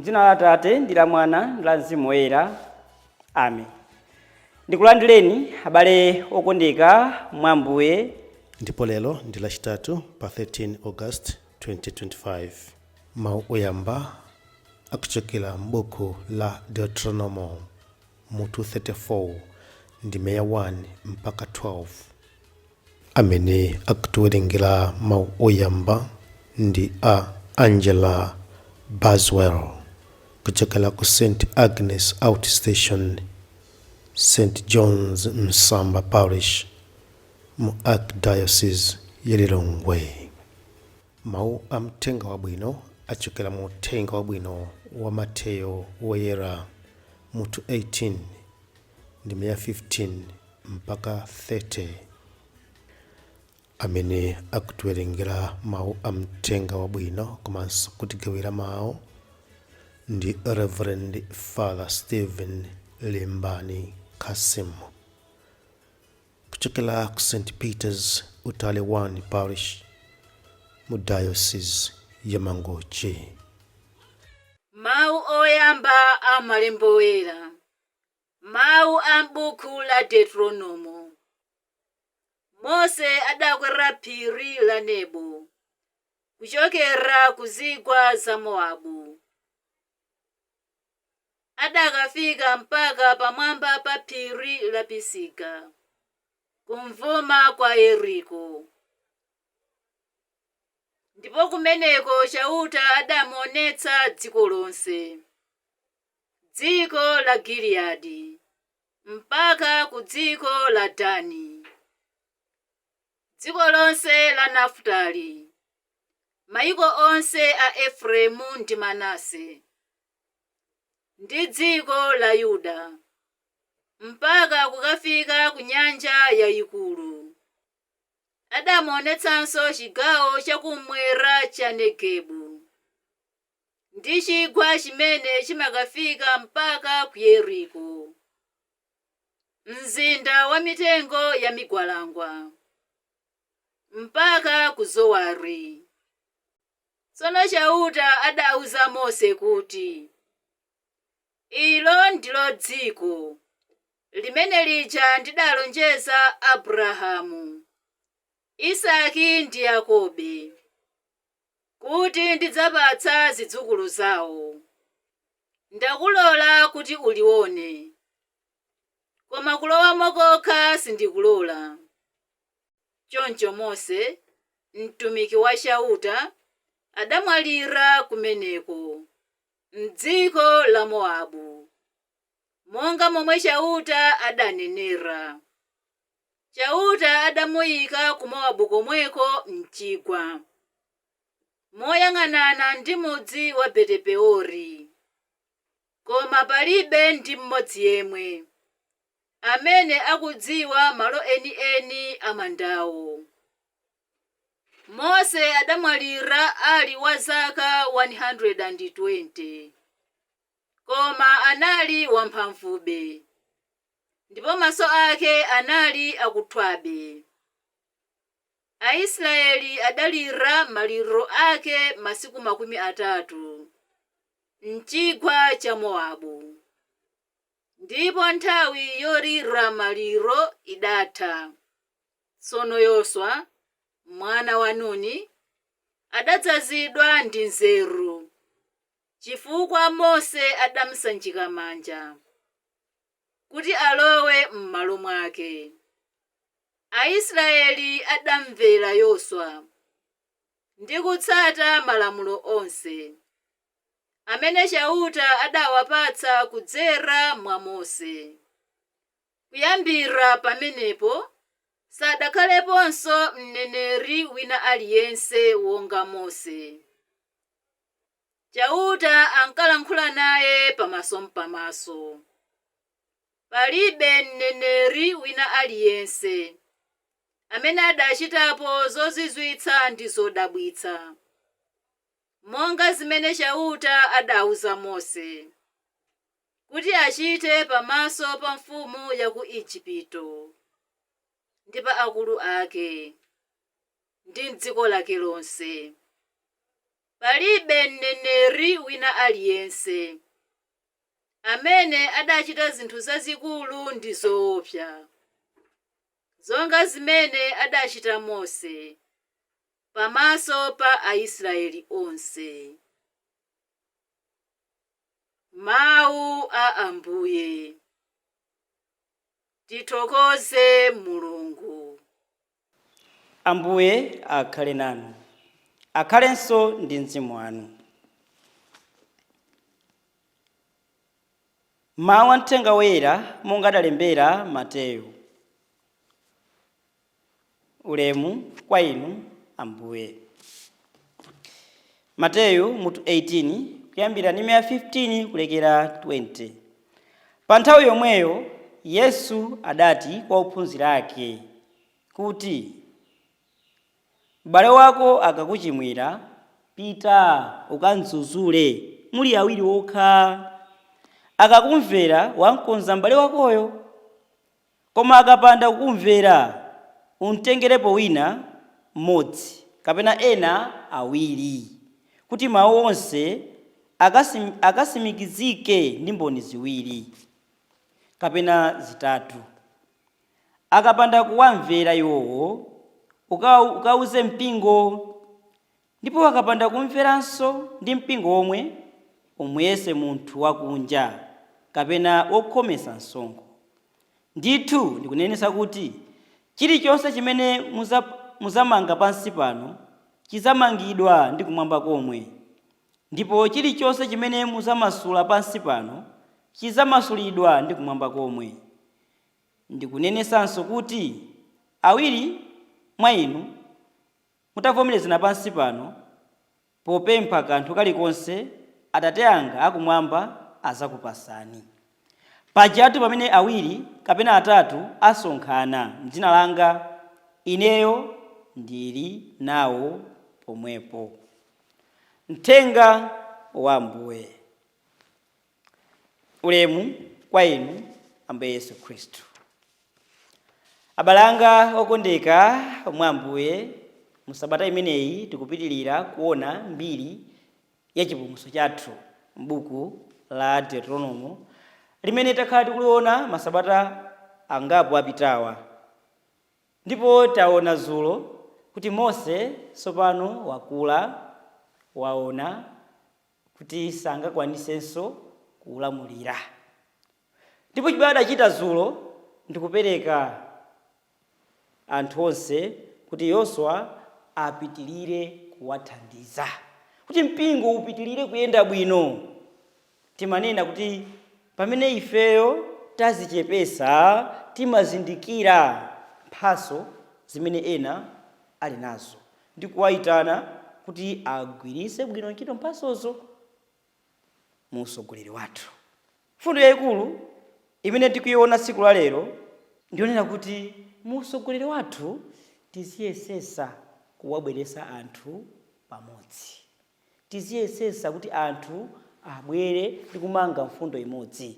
M'dzina la Atate ndi la Mwana ndi la Mzimu Woyera. Amen. Ndikulandireni abale okondeka mwa Ambuye. Ndipo lero ndi Lachitatu pa 13 August 2025. Mawu oyamba akuchokera m'buku la Deuteronomo mutu 34 ndime ya 1 mpaka 12. Amene akutiwerengera mawu oyamba ndi a Angela Baswell kuchokera ku St Agnes Outstation, St John's Msamba Parish mu Archdiocese ya Lilongwe. Mawu a Mthenga Wabwino achokera mu Uthenga Wabwino wa Mateyo Woyera mutu 18 ndime ya 15 mpaka 30. Amene akutiwerengera mawu a Mthenga Wabwino komanso kutigawira mawu ndi Reverend Father Stephen Limbani Kasim kuchokera ku St Peters Utale 1 Parish mu Diocese ya Mangochi. Mawu oyamba a Malembo Oyera. Mawu a m'buku la Deuteronomo. Mose adakwera phiri la Nebo kuchokera ku zigwa za Mowabu. Adakafika mpaka pamwamba pa phiri la Pisiga, kumvuma kwa Yeriko. Ndipo kumeneko Chauta adamuonetsa dziko lonse, dziko la Giliyadi, mpaka ku dziko la Dani, dziko lonse la Nafutali, mayiko onse a Efereimu ndi Manase, ndi dziko la Yuda, mpaka kukafika ku nyanja yayikulu. Adamuonetsanso chigawo chakummwera cha Negebu ndi chigwa chimene chimakafika mpaka ku Yeriko, mzinda wa mitengo ya migwalangwa, mpaka ku Zowari. Tsono Chauta adauza Mose kuti, Ilo ndilo dziko limene lija ndidalonjeza Abrahamu, Isaki ndi Yakobe, kuti ndidzapatsa zidzukulu zawo. Ndakulola kuti ulione, koma kulowamo kokha sindikulola. Choncho Mose, mtumiki wa Chauta, adamwalira kumeneko, m'dziko la Mowabu, monga momwe Chauta adanenera. Chauta adamuyika ku Mowabu komweko m'chigwa, moyang'anana ndi mudzi wa Betepeori. Koma palibe ndi mmodzi yemwe amene akudziwa malo enieni a mandawo. Mose adamwalira ali wa zaka 120, koma anali wamphamvube, ndipo maso ake anali akuthwabe. Aisraeli adalira maliro ake masiku 30 m'chigwa cha Mowabu. Ndipo nthawi yolira maliro idatha. Tsono Yoswa, mwana wa Nuni, adadzazidwa ndi nzeru, chifukwa Mose adamusanjika manja kuti alowe m'malo mwake. Aisraeli adamvera Yoswa ndi kutsata malamulo onse amene Chauta adawapatsa kudzera mwa Mose. Kuyambira pamenepo sadakhaleponso mneneri wina aliyense wonga Mose. Chauta ankalankhula naye pamasom'pamaso. Palibe mneneri wina aliyense amene adachitapo zozizwitsa ndi zodabwitsa, monga zimene Chauta adauza Mose kuti achite pamaso pa mfumu ya ku Ejipito ndi pa akulu ake ndi m'dziko lake lonse. Palibe mneneri wina aliyense amene adachita zinthu zazikulu ndi zoopsa zonga zimene adachita Mose pamaso pa Aisraeli onse. Mawu a Ambuye. Tithokoze Mulungu. Ambuye akhale nanu, akhalenso ndi mzimu wanu. Mawu a Mthenga Woyera monga adalembera Mateyu. Ulemu kwa inu Ambuye. Mateyu mutu 18 kuyambira ndime ya 15 kulekera 20. Pa nthawi yomweyo Yesu adati kwa ophunzira ake kuti, m'bale wako akakuchimwira, pita ukamdzudzule muli awiri okha. Akakumvera, wamkonza m'bale wakoyo. Koma akapanda kukumvera, umtengerepo wina mmodzi kapena ena awiri, kuti mawu onse akasimikizike ndi mboni ziwiri kapena zitatu. Akapanda kuwamvera iwowo, ukauze mpingo. Ndipo akapanda kumveranso ndi mpingo omwe, umuyese munthu wakunja kapena wokhometsa msonkho. Ndithu ndikunenetsa kuti chilichonse chimene muzamanga pansi pano chizamangidwa ndi kumwamba komwe, ndipo chilichonse chimene muzamasula pansi pano chizamasulidwa ndi kumwamba komwe. Ndikunenetsanso kuti awiri mwa inu mutavomerezana pansi pano popempha kanthu kalikonse, Atate anga akumwamba azakupasani. Pajatu pamene awiri kapena atatu asonkhana m'dzina langa, ineyo ndili nawo pomwepo. Mthenga wa Ambuye. Ulemu kwa inu Ambuye Yesu Khristu. Abale anga okondeka mwa Ambuye, mu sabata imeneyi tikupitirira kuona mbiri ya chipulumutso chathu m'buku la Deuteronomo limene takhala tikuliona masabata angapo apitawa. Ndipo taona dzulo kuti Mose tsopano wakula, waona kuti sangakwanisenso kulamulira. Ndipo chimene adachita dzulo ndikupereka anthu onse kuti Yoswa apitirire kuwathandiza, kuti mpingo upitirire kuyenda bwino. Timanena kuti pamene ifeyo tazichepesa, timazindikira mphatso zimene ena ali nazo ndi kuwayitana kuti agwiritse bwino ntchito mphatsozo mu usogoleri wathu. Mfundo yayikulu imene tikuiona tsiku la lero ndionena kuti mu usogoleri wathu tiziyesesa kuwabweretsa anthu pamodzi, tiziyesesa kuti anthu abwere ndi kumanga mfundo imodzi.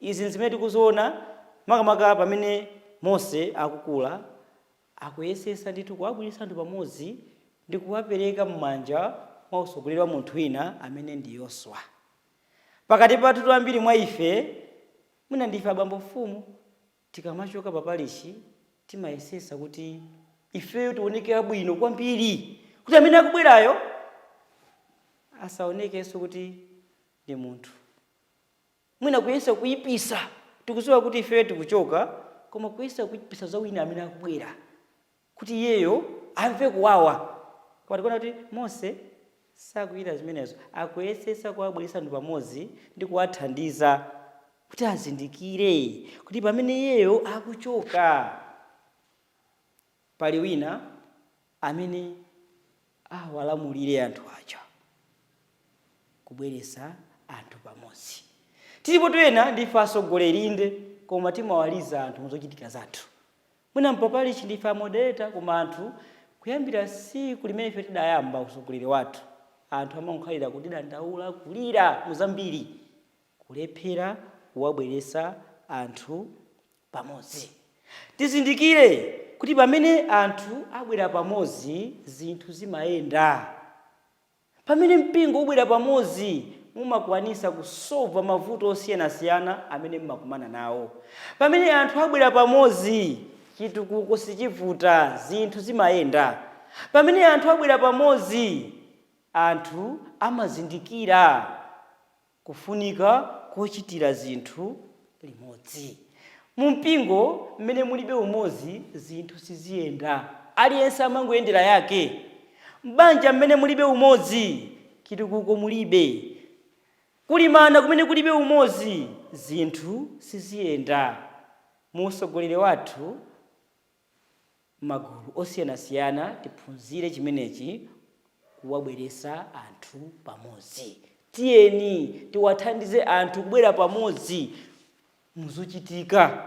Izi zimene tikuziona makamaka pamene Mose akukula, akuyesesa ndithu kuwabweretsa anthu pamodzi ndi kuwapereka m'manja mwa usogoleri wa munthu wina amene ndi Yoswa. Pakati pathu ambiri mwa ife, mwina ndife abambo mfumu, tikamachoka pa parishi timayesesa kuti ifeyo tioneke bwino kwambiri, kuti amene akubwerayo asaonekenso kuti ndi munthu. Mwina kuyesa kuyipisa, tikudziwa kuti ifeyo tikuchoka, koma kuyesa kuyipisa za wina amene akubwera kuti iyeyo amve kuwawa. Koma tikuona kuti Mose sakuyita zimenezo, akuyesesa kuwabweretsa anthu pamodzi ndi kuwathandiza kuti azindikire kuti pamene iyeyo akuchoka pali wina amene awalamulire anthu aja, kubweretsa anthu pamodzi. Tilipo ena ndife atsogoleri inde, koma timawaliza anthu muzochitika zathu. Mwina mpapalichi ndife amoderator, koma anthu kuyambira tsiku limene ife tidayamba usogoleri wathu, anthu amankhalira kutidandaula, kulira muzambiri, kulephera kuwabweretsa anthu pamodzi. Tizindikire kuti pamene anthu abwera pamodzi zinthu zimayenda. Pamene mpingo ubwera pamodzi, mumakwanisa kusova mavuto osiyanasiyana amene mmakumana nawo. Pamene anthu abwera pamodzi, chitukuko sichivuta, zinthu zimayenda. Pamene anthu abwera pamodzi, anthu amazindikira kufunika kochitira zinthu limodzi. Mu mpingo mmene mulibe umodzi, zinthu siziyenda, aliyense amangoyendera yake. M'banja mmene mulibe umodzi, chitukuko mulibe. Kulimana kumene kulibe umodzi, zinthu siziyenda. Mu usogoleri wathu, magulu osiyanasiyana, tiphunzire chimenechi, kuwabweresa anthu pamodzi. Tiyeni tiwathandize anthu kubwera pamodzi muzochitika.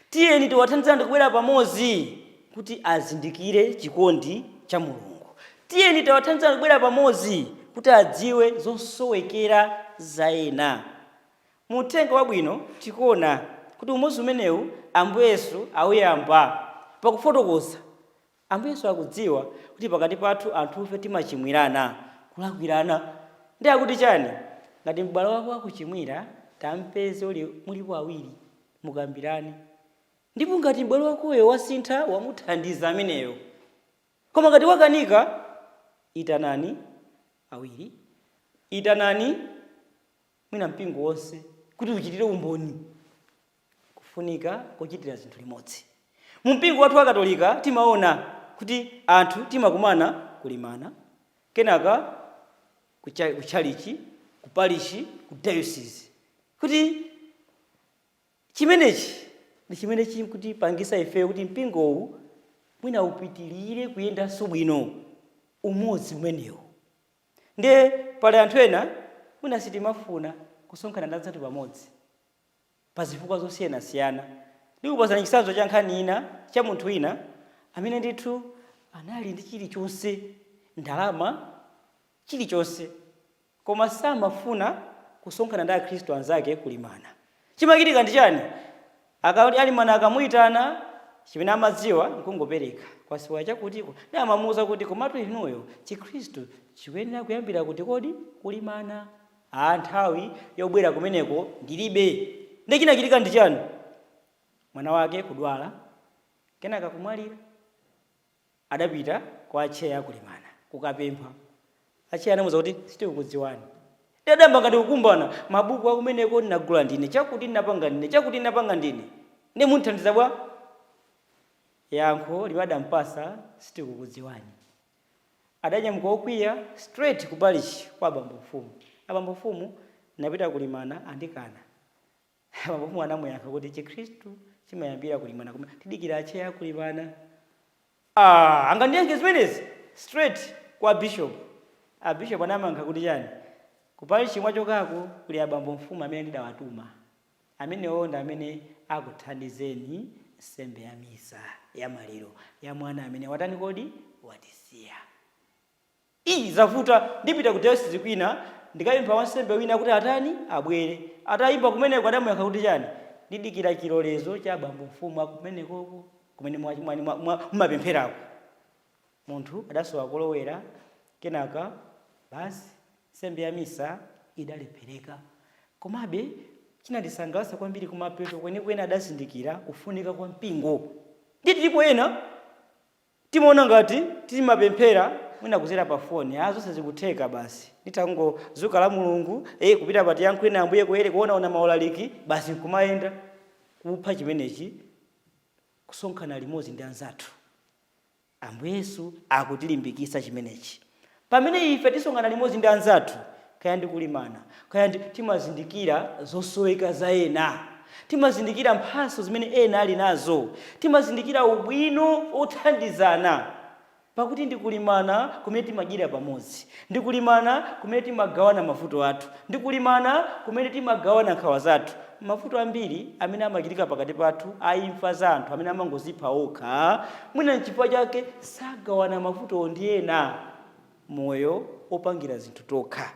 Tiyeni tiwathandize anthu kubwera pamodzi kuti azindikire chikondi cha Mulungu. Tiyeni tiwathandize anthu kubwera pamodzi kuti adziwe zosowekera za ena. Mu uthenga wabwino tikuona kuti umodzi umenewu Ambuye Yesu awuyamba pakufotokoza. Ambuye Yesu akudziwa kuti pakati pathu anthufe timachimwirana, kulakwirana. Ndi akuti chani? Ngati m'bale wako akuchimwira, tampeze uli mulipo awiri, mukambirane. Ndipo ngati m'bale wakoyo wasintha, wamuthandiza ameneyo. Koma ngati wakanika, itanani awiri, itanani mwina mpingo wonse kuti uchitire umboni. Kufunika kochitira zinthu limodzi. Mu mpingo wathu wa Katolika timaona kuti anthu timakumana kulimana, kenaka kutchalichi, ku parishi, ku diocese, kuti chimenechi ndi chimene chikutipangisa ifeyo kuti mpingowu mwina upitilire kuyendanso bwino, umodzi umenewu. Ndiye pali anthu ena mwina sitimafuna kusonkhana ndi anzathu pamodzi pa zifukwa zosiyanasiyana. Ndikupasani chitsanzo cha nkhani ina cha munthu wina amene ndithu anali ndi chilichonse, ndalama, chilichonse, koma samafuna kusonkhana ndi akhristu anzake kulimana. Chimachitika ndi chani? Akati alimana akamuyitana, chimene amadziwa nkungopereka kwasiwa chakutiko. Ndi amamuwuza kuti, komatu inuyo chikhristu chikuyenera kuyambira kuti kodi? Kulimana. A, nthawi yobwera kumeneko ndilibe. Ndi chinachitika ndi chani? Mwana wake kudwala, kenaka kumwalira. Adapita kwa acheya kulimana kukapempha. Acheya anamuwuza kuti sitikukudziwani. Adayamba ngati kukumbana mabuku akumeneko ndinagula ndine, chakuti ndinapanga ndine, chakuti ndinapanga ndine, ndi munthandiza bwa? Yankho limene adampasa, sitikukudziwani. Adanyamuka okwiya straight ku parish kwa abambo mfumu. Abambo mfumu, ndinapita kulimana, andikana. Abambo mfumu anamuyankha kuti chikhristu chimayambira kulimana, koma tidikira acheya kulimana. Ah, angandiyankhe zimenezi? Straight kwa bishop. A bishop anamuyankha kuti chani? Ku parish mwachokako kuli abambo mfumu amene ndidawatuma. Amenewo ndi amene akuthandizeni nsembe ya misa ya maliro ya mwana amene watani kodi? Watisiya. Ii, zavuta, ndipita ku diocese kwina ndikapempha wansembe wina kuti atani? Abwere. Atayimba kumeneko adamuyankha kuti chani? Ndidikira chilolezo cha abambo mfumu akumenekoko kumene mumapempherako. Munthu adasowa kolowera, kenaka basi nsembe ya misa idalephereka. Komabe chinandisangalatsa kwambiri, kumapeto kwenikweni adazindikira kufunika kwa mpingo. Ndi tilipo ena timaona ngati timapemphera mwina kuzera pa foni, a zonse zikutheka basi, nditangozuka la Mulungu, kupita pa Tiyankhuleni Ambuye kuyere kuonaona maulaliki basi nkumayenda. Kupha chimenechi, kusonkhana limodzi ndi anzathu. Ambuye Yesu akutilimbikitsa chimenechi. Pamene ife tisonkhana limodzi ndi anzathu, kaya ndi kulimana, kaya ndi, timazindikira zosoweka za ena, timazindikira mphatso zimene ena ali nazo, timazindikira ubwino othandizana. Pakuti ndi kulimana kumene timadyera pamodzi, ndi kulimana kumene timagawana mavuto athu, ndi kulimana kumene timagawana nkhawa zathu. Mavuto ambiri amene amachitika pakati pathu a imfa za anthu amene amangozipha okha, mwina nchifukwa chake sagawana mavutowo ndi ena. Moyo opangira zinthu tokha.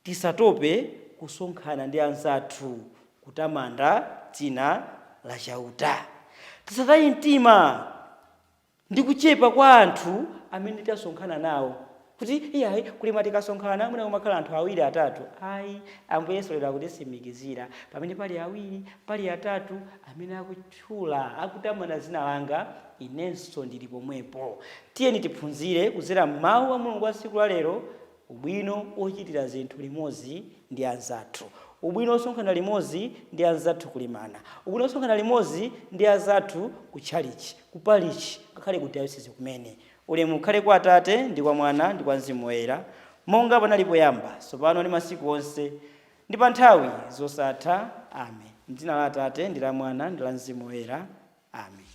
Tisatope kusonkhana ndi anzathu kutamanda dzina la Chauta. Tisataye mtima ndi kuchepa kwa anthu amene tasonkhana nawo. Kuti iyayi, kulima tikasonkhana mwina kumakhala anthu awiri, atatu. Ayi, Ambuye Yesu lero akutisimikizira: pamene pali awiri, pali atatu amene akutchula, akutamanda dzina langa, inenso ndili pomwepo. Tiyeni tiphunzire kudzera mawu a Mulungu wa tsiku la lero ubwino ochitira zinthu limodzi ndi anzathu, ubwino osonkhana limodzi ndi anzathu kulimana, ubwino osonkhana limodzi ndi anzathu ku tchalichi, ku parish, ngakhale ku diocese kumene. Ulemu ukhale kwa Atate ndi kwa Mwana ndi kwa Mzimu Woyera, monga panali poyamba, tsopano ndi masiku onse, ndi pa nthawi zosatha. Amen. Mdzina la Atate ndi la Mwana ndi la Mzimu Woyera. Amen.